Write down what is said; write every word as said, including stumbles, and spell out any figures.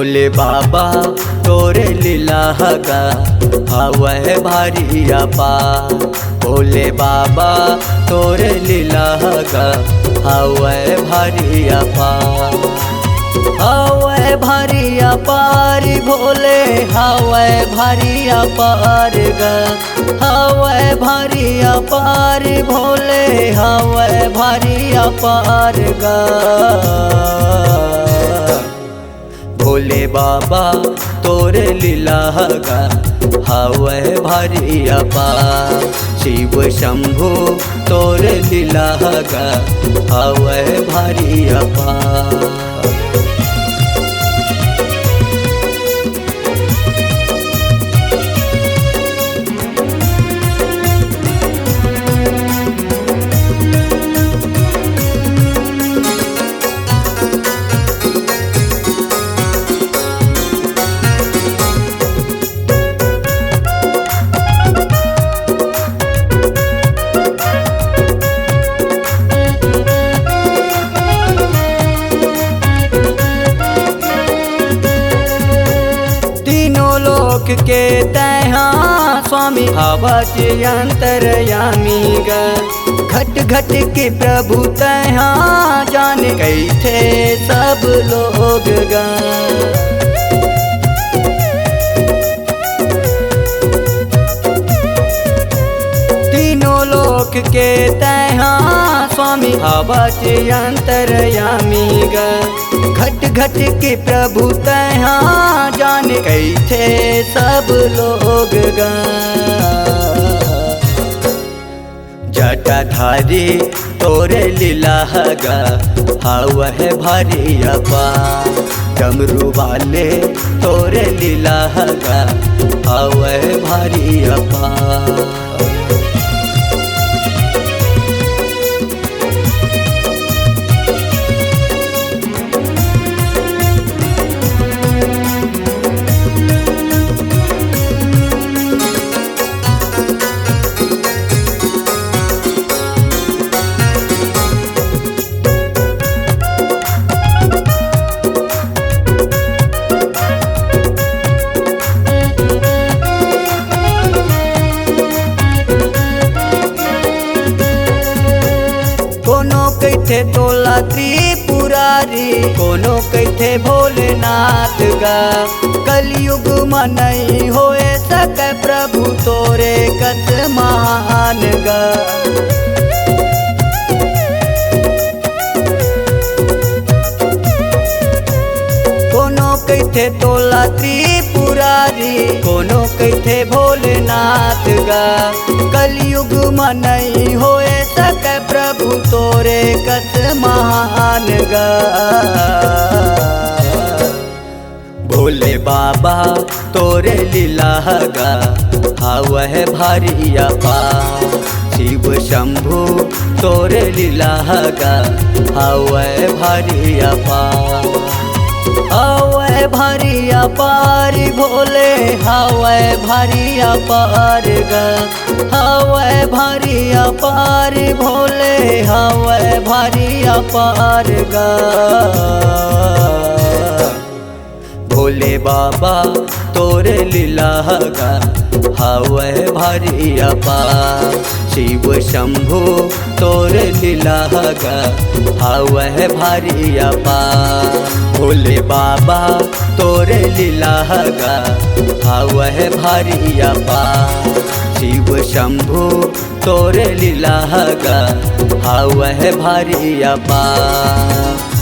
भोले बाबा तोरे लीला ह गा, हवय भारी अपार। भोले बाबा तोरे लीला ह गा, हवय भारी अपार। हवय भारी अपार भोले, हवय भारी अपार गा। हवय भारी अपार भोले, हवय भारी अपार गा। भोले बाबा तोरे लीला ह गा, हवय भारी अपार। शिव शंभू तोरे लीला ह गा, हवय भारी अपार। तीनों लोक के तैहा स्वामी हवच अंतरयामी गा। घट घट के प्रभु तैहा जाने कहिथे सब लोग गा। तीनों लोक के तैहा स्वामी हवच अंतरयामी गा। घट घट के प्रभु तैहा जाने कहिथे सब लोग गा। जटाधारी तोरे लीला ह गा, हवय भारी अपार। डमरू वाले तोरे लीला ह गा, हवय भारी अपार। कोनो कहिथे तोला त्रिपुरारी, कोनो कहिथे भोलेनाथ गा। कलयुग म नइ होए सके प्रभु तोरे कस महान गा। कोनो कहिथे तोला त्रिपुरारी, कोनो कहिथे भोलेनाथ गा। कलयुग म नइ होए सके प्रभु तोरे कस महान गा। भोले बाबा तोरे लीला ह गा, हवय भारी अपार। शिव शंभू तोरे लीला ह गा, हवय भारी अपार। हवय भारी अपार भोले, हवय भारी अपार गा। हवय भारी अपार भोले, हवय भारी अपार गा। भोले बाबा तोरे लीला ह गा, हवय भारी अपार। शिव शंभू तोरे लीला ह गा, हवय भारी अपार। भोले बाबा तोरे लीला ह गा, हवय भारी अपार। शिव शंभू तोरे लीला ह गा, हवय भारी अपार।